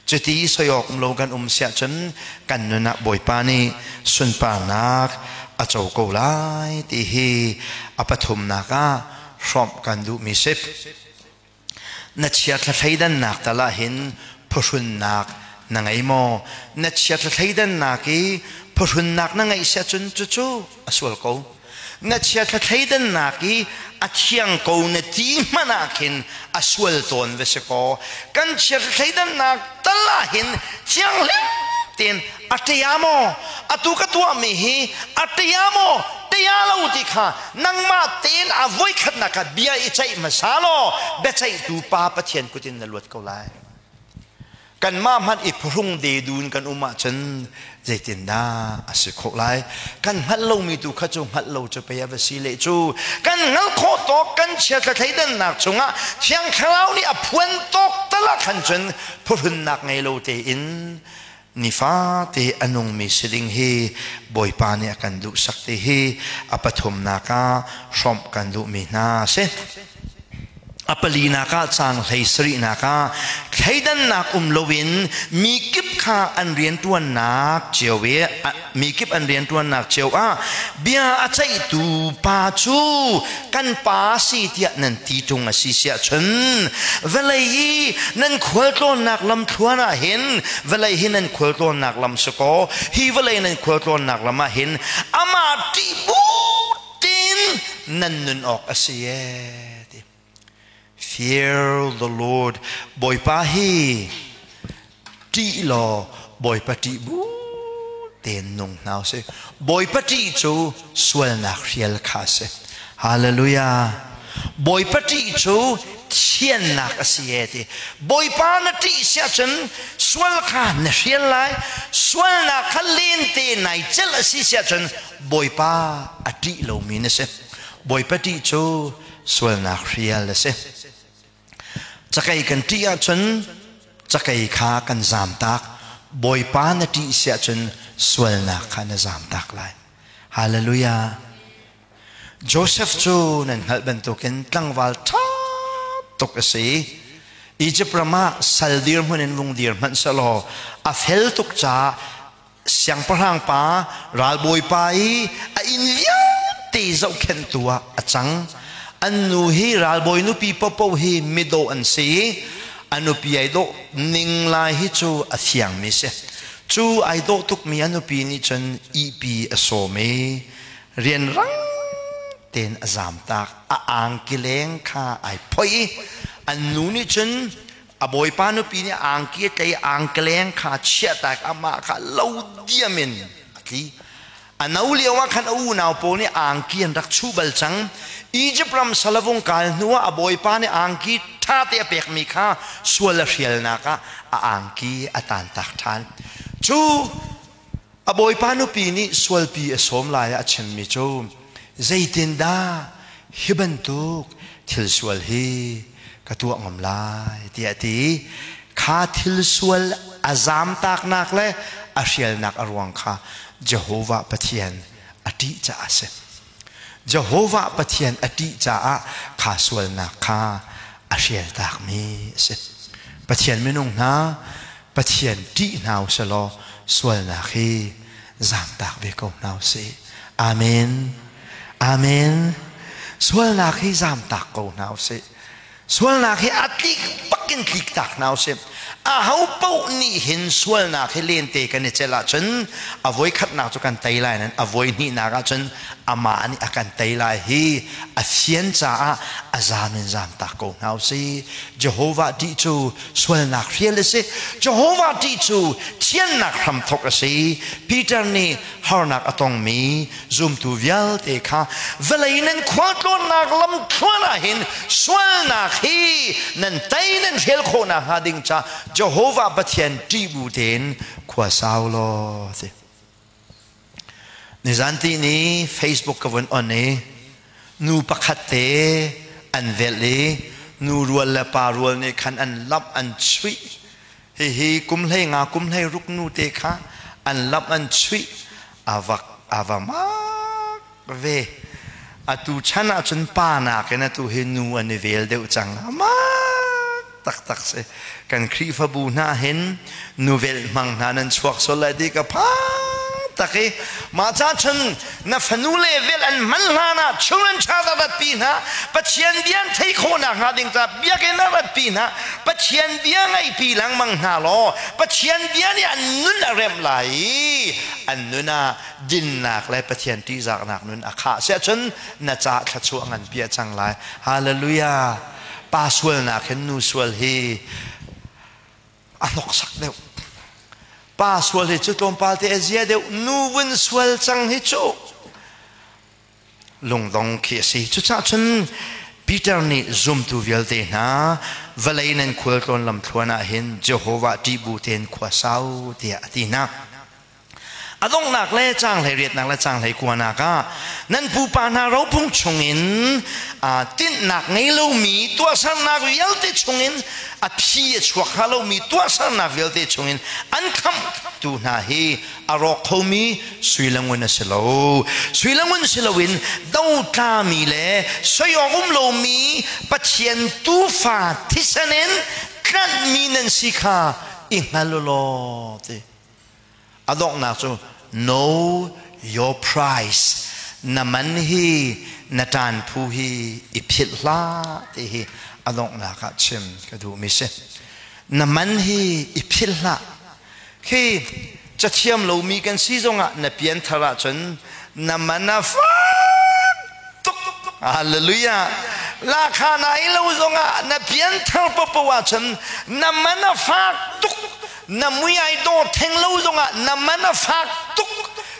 Cuti soi awk um lo kan um siah cun kan nun ah Bawipa nih sunparnak a co ko lai ti hi a pathumnak ah hrawmh kan duhmi si. Na chiathla thleidannak tal ah hin phuhrunnak na ngei maw? Na chiathla thleidannak i phuhrunnak na ngeih siah cun cucu a sual ko. Na chiathla thleidannak i a thiang ko na ti hmanh ah khin a sual tawn va si kaw, kan chiathla thleidannak tal ah hin thianghlim tein a ṭia maw, atu ka tuahmi hi a ṭia maw, ṭia lo ti kha nangmah tein a voikhatnak ah bia i ceih hmasa law biaceihtu Pa Pathian kut in na luat ko lai. Kanmah hmanh i phuhrung de dun kan um ahcun zeitindah a si khawh lai? Kan hngalh lomi tu kha cu hngalh lo cu pei a va si leh cu. Kan hngalh khawh tawk kan chiatla thleidannak chungah Thiang Thlarau nih a phuan tawk tal ah khan cun phuhrunnak ngei lo tein nifate a nungmi si ding hi Bawipa nih a kan duhsak ti hi a pathumnak ah hrawmh kan duhmi hna a si. A palinak ah, caang 17nak ah, thleidannak um loin mi kip kha an rianṭuannak cio i mi kip an rianṭuannak cio ah bia a ceihtu pa cu kan pa si tiah nan ti ṭung a si siah cun vawlei i nan khualtlawnnak lamthluan ah hin, vawlei hi nan khualtlawnnak lam si kaw, hi vawlei nan khualtlawnnak lam ah hin amah ṭih bu tin nan nun awk a si ee ti. Fear the Lord. Bawipa hi ṭih law Bawipa ṭih bu tein nung hna usih. Bawipa ṭih cu sualnak hrial kha a si. Hallelujah. Bawipa ṭih cu thiannak a si ee ti. Bawipa na ṭih si ahcun sual kha na hrial lai. Sualnak kha lente nai celh a si si ahcun Bawipa a ṭih lomi na si. Bawipa ṭih cu sualnak hrial a si. Cakei kan ṭih ahcun cakei kha kan zamtak. Bawipa na ṭih si ahcun sualnak kha na zamtak lai. Hallelujah. Joseph cu nan hngalh bantukin tlangval ṭha tuk a si. Egypt ram ah sal dirhmun in vung dir hmanh selaw a fel tuk caah siangpahrang pa ralbawipa i a inn vialte zohkhenhtu ah a cang. An nu hi ralbawi nupi popo hi midawh an si i a nupi ai dawh ning lai hi cu a fiangmi si. Cu ai dawh tukmi a nupi nih cun ihpi a sawm i rianrang tein a zamtak. A angki leng kha ai phoih i an nu nih cun a bawipa nupi nih angki a tlei, angkeleng kha chiahtak, amah kha lo diam in a tli. A no lio ah khan a unau pawl nih angki an rak chuh bal cang. Egypt ram salavung kal hnu ah a bawipa nih angki ṭha te a pekmi kha sual a hrialnak ah a angki a tantak ṭhan. Cu a bawipa nupi nih sualpi a sawm lai ah a chimmi cu zeitindah hi bantuk thil sual hi ka tuah ngam lai tiah a ti. Kha thil sual a zamtaknak le a hrialnak a ruang kha Jehovah Pathian a ṭih caah a si. Jehovah Pathian a ṭih caah kha sualnak kha a hrialtakmi a si. Pathian minung hna Pathian ṭih hna u selaw sualnak hi zamtak ve ko hna u sih. Amen. Amen. Sualnak hi zamtak ko hna u sih. Sualnak hi a tlik bak in tlik tak hna usih. Aho paoh nih hin sualnak hi lente kan i celh ahcun a voi khatnak cu kan tei lai nain a voi hnihnak ahcun amah nih a kan tei lai hi a fian caah a zam in zam tak ko hna usih. Jehovah ṭih cu sualnak hrial a si. Jehovah ṭih cu thiannak hramthok a si. Peter nih harnak a tongmi zumtu vialte kha vawlei nan khualtlawnnak lamthluan ah hin sualnak hi nan tei nan hrial khawh nakhnga ding ca Jehovah Pathian ṭih bu tein khua sau law ti. Nizan ti ni Facebook ka vun on i nu pakhat te an velh i nu rual le pa rual nih khan an lamh an chuih. Hihi kum 15 kum 16 nu te kha an lamh an chuih a vak a va mak ve. Atu chan ahcun pa nakin atu hi nu an i vel deuh cang. Mak taktak si. Kan Khrihfabu hna hin nu velh hmang hna nan chuak sual lai ti ka phang tak i mah ca cun na fanu le velh an hman hlan ah children child a rat pi hna. Pathian bia an theih khawh nakhnga ding ca biakinn ah rat pi hna. Pathian bia ngaihpi lengmang hna law Pathian bia nih an nun a remh lai i an nun ah dinnak le Pathian ṭihzahnak nun a khah siah cun na ca thluachuah ngan piah cang lai. Hallelujah. Pa sualnak hin nu sual hi a hnoksak deuh. Pa sual hi cu tlawmpal te a zia deuh. Nu vun sual cang hi cu lungdong khi a si. Cucaah cun Peter nih zumtu vialte hna vawlei nan khualtlawn lamthluan ah hin Jehovah ṭih bu tein khua sau tiah a ti hna. A donghnak le caang 18nak le caang 19nak ah nan pupa hna rophung chungin tinhnak ngei lomi tuahsernak vialte chungin a phi a chuak hnga lomi tuahsernak vialte chungin an khamhtu hna hi a rawk khomi sui le ngun a si lo. Sui le ngun si loin dotlami le soi awk um lomi Pathian tuufa thisen in tlanhmi nan si kha i hngal u law ti. A donghnak cu know your price. Na man hi na ṭan phu hi i philh hlah ti hi a donghnak ah chim ka duhmi si. Na man hi i philh hlah. Khi cathiam lomi kan si zongah na pianthar ahcun na man a fak tuk. Hallelujah. Lakha na ei lo zongah na pianthar paohpaoh ahcun na man a fak tuk. Na mui ai dawh theng lo zongah na man a fak tuk.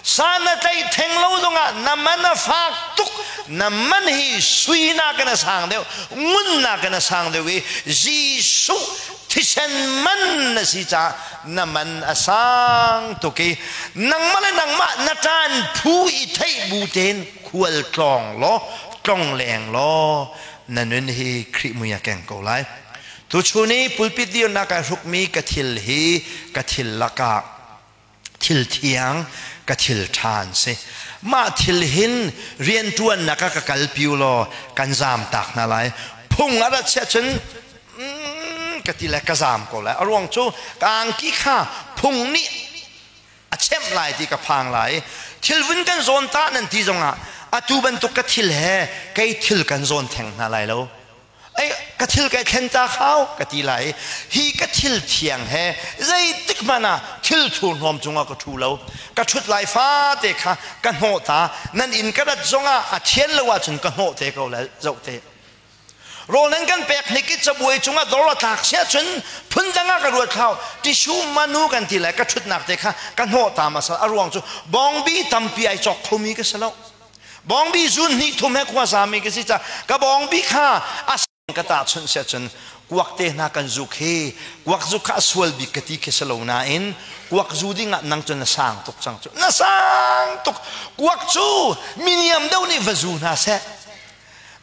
Sa na tlaih theng lo zongah na man a fak tuk. Na man hi sui nakin a sang deuh, ngun nakin a sang deuh i Jesuh thisen man na si caah na man a sang tuk i nangmah le nangmah na ṭan phu i theih bu tein khual tlawng law tlong leng law na nun hi Khrih mui a keng ko lai. Tuchun i pulpit dirnak ai hrukmi ka thil hi ka thil lakah thil thiang ka thil ṭha an si. Mah thil hin rianṭuannak ah ka kalpi u law kan zaam tak hna lai. Phung a rat siah cun ka ti le ka zaam ko lai. A ruang cu ka angki kha phung nih a chemh lai ti ka phang lai. Thil vun kan zawn ta nan ti zongah atu bantuk ka thil he kei thil kan zawn theng hna lai lo. Ei ka thil kai thlen ta khau ka ti lai. Hi ka thil thiang he zeitik hmanh ah thil thurhnawm cungah ka ṭhu lo. Ka ṭhut lai fate kha ka hnawh ta. Nan inn ka rat zongah a thian lo ahcun ka hnawh te ko lai zoh te. Rawl nan kan pek hnik i cabuai cungah dor a tlak si ahcun phundang ah ka ruat thlau. Tissue manu kan ti lai ka ṭhutnak te kha ka hnawh ta hmasa. A ruang cu bawngbi tampi ai cawk khomi ka si lo. Bawngbi zun hnih thum he khua sami ka si ca ka bawngbi kha a ka tahchunh si ahcun Kuak te hna kan zuk hi kuak zuk kha a sual bik ka ti khi si lo nain kuak zu ding ah nang cu na sang tuk cang cu. Na sang tuk. Kuak cu miniam deuh nih va zu hna seh.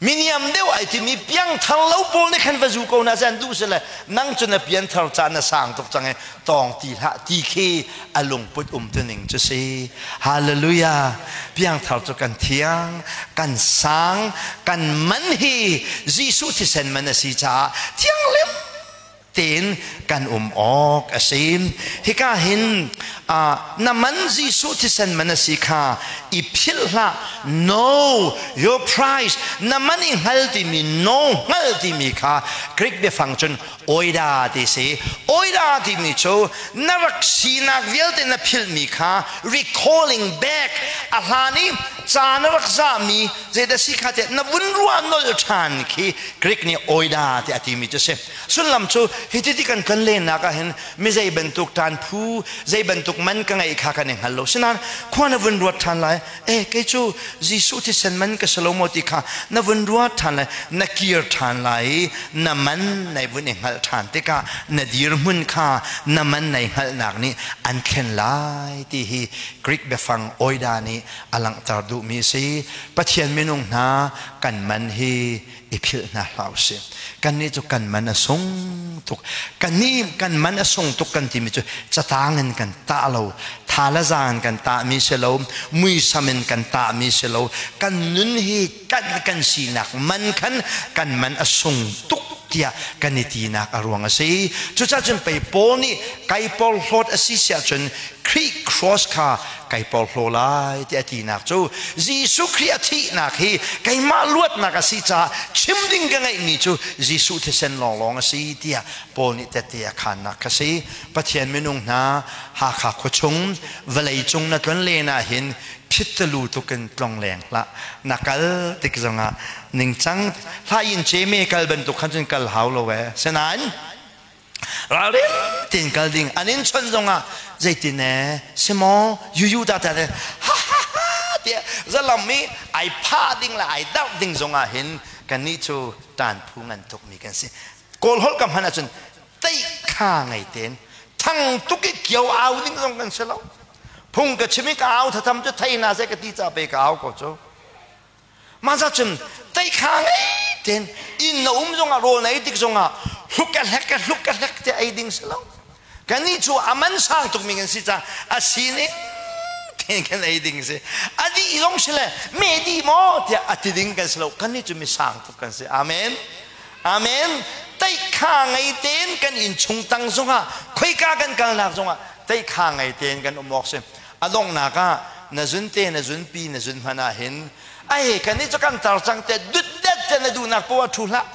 Miniam deuh ai timi piangthar lo pawl nih khan va zu ko hna seh an duh si le nang cu na pianthar ca na sang tuk cang i tawng ti hlah ti khi a lungput um tuning cu si. Hallelujah. Piangthar cu kan thiang, kan sang, kan man hi Jesuh thisen man a si caah thianghlim tein kan um awk a si. Hika hin na man Jesuh thisen man a si kha i philh hlah. Know your price. Na man i hngal timi no hngal timi kha Greek biafang cun oida ti si. Oida timi cu na rak sinak vialte na philhmi kha recalling back a hlan i ca na rak zahmi zeidah si kha tiah na vun ruah nolh ṭhan khi Greek nih oida tiah a timi cu si. Sullam cu hiti ti kan kan lennak ah hin mi zei bantuk ṭan phu zei bantuk man ka ngeih kha kan i hngal lo. Sinain khua na vun ruat ṭhan lai. E kei cu Jesuh thisen man ka si lo maw ti kha na vun ruat ṭhan lai. Na kir ṭhan lai i na man nai vun i hngalh ṭhan tikah na dirhmun kha na man nai hngalhnak nih an thlen lai ti hi Greek biafang oida nih a langhter duhmi a si. Pathian minung hna kan man hi i philh hna hlah usih. Kannih cu kan man a sung tuk. Kannih kan man a sung tuk kan timi cu catang in kan tah lo, thalazang in kan tahmi si lo, muisam in kan tahmi si lo. Kan nun hi kan kan sinak man khan kan man a sung tuk tiah kan i tinak a ruang a si. Cucaah cun pei Paul nih kai porhlawt a si siah cun Khrih cross kha kai porhlaw lai tiah a tinak cu Jesuh Khrih a thihnak hi keimah luatnak a si caah chim ding ka ngeihmi cu Jesuh thisen lawnglawng a si tiah Paul nih tette a khannak kha si. Pathian minung hna Hakha khuachung vawlei cung na tlon len ah hin phittalu tukin tlong leng hlah. Na kal tik zongah ningcang hlain ceme kal bantuk khan cun kal hau lo ee. Sinain ralring tein kal ding an in chawnh zongah zeitin e simaw yuyu ta ta ha ha ha tiah zalam i ai phah ding le ai darh ding zongah hin kannih cu ṭan phu ngan tukmi kan si. Kawl holh ka hman ahcun teih kha ngei tein thang tuk i kio au ding zong kan si lo. Phung ka chim i ka au thatham cu thei na seh ka ti ca pe ka au ko cu. Mah cun teikha ngei tein inn na um zongah rawl na ei tik zongah hluk a hlek a hluk a hlek te ei ding si lo. Kannih cu a man sang tukmi kan si caah a sining tein kan ei ding si. A dih zong si le me dih maw tiah a ti ding kan si lo. Kannih cu mi sang tuk kan si. Amen. Amen. Teikha ngei tein kan inn chung tang zongah khoika kan kalnak zongah teikha ngei tein kan um awk si. A donghnak ah na zunte na zunpi na zun hmanh ah hin ai kan i cu kan tar cang te dutdet te na duhnak poah thu hlah.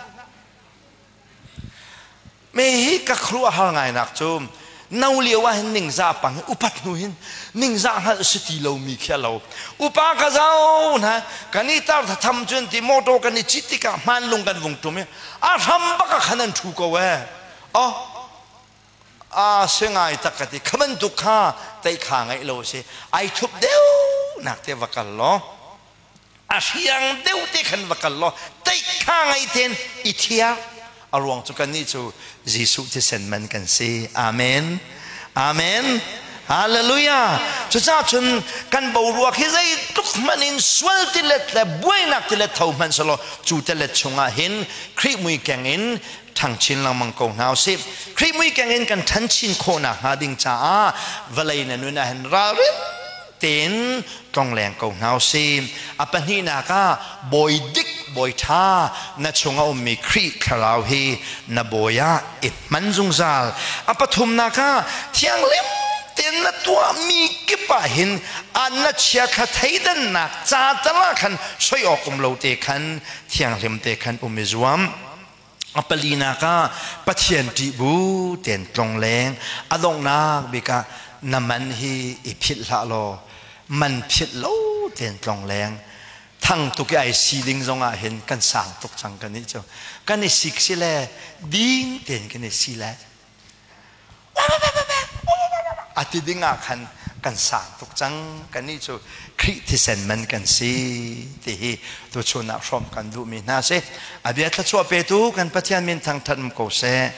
Me hi ka khuaruah har ngai nak cu no lio ah hin ningzah pang upat hnu hin ningzah hngalh si ti lomi khi a lo. Upa ka zau hna kan i tar tham cun ti motor kan i cit tikah hmanlung kan vung tum i a hram bak ah khan an thu ko ee. Oh a si ngai tak ka ti. Kha bantuk kha teikha ngeih lo si. Ai thup deuh nak te va kal law a hriang deuh te khan va kal law teikha ngei ten i thiar. A ruang cu kannih cu Jesuh thisen man kan si. Amen. Amen. Hallelujah. Cucaah cun kan boruak hi zeitluk hmanh in sual tilet le buainak tilet tho hmanh selaw cu tilet chungah hin Khrih mui keng in ṭhang chin lengmang ko hna usih. Khrih mui keng in kan ṭhan chin khawh nakhnga ding caah vawlei na nun ah hin ralrin tein tlongleng ko hna usih. A pahnihnak ah bawi dik bawi ṭha na chung a ummi Khrih thlarau hi na bawi ah i hman zungzal. A pathumnak ah thianghlim tein na tuahmi kip ah hin an na chiathla theidannak ca tal ah khan soi awk um lo te khan thianghlim te khan um i zuam. A palinak ah Pathian ṭih bu tein tlongleng. A donghnak bik ah na man hi i philh hlah law man philh lo tein tlongleng. Thang tuk i ai si ding zongah hin kan sang tuk cang kan nih cu. Kan i sik si le ding tein kan i si le a ti ding ah khan Kan sang tuk cang. Kannih cu Khrih thisen man kan si ti hi tuchun ah hrawm kan duhmi hna si. A bia thluachuah petu kan Pathian min thangthat um ko seh.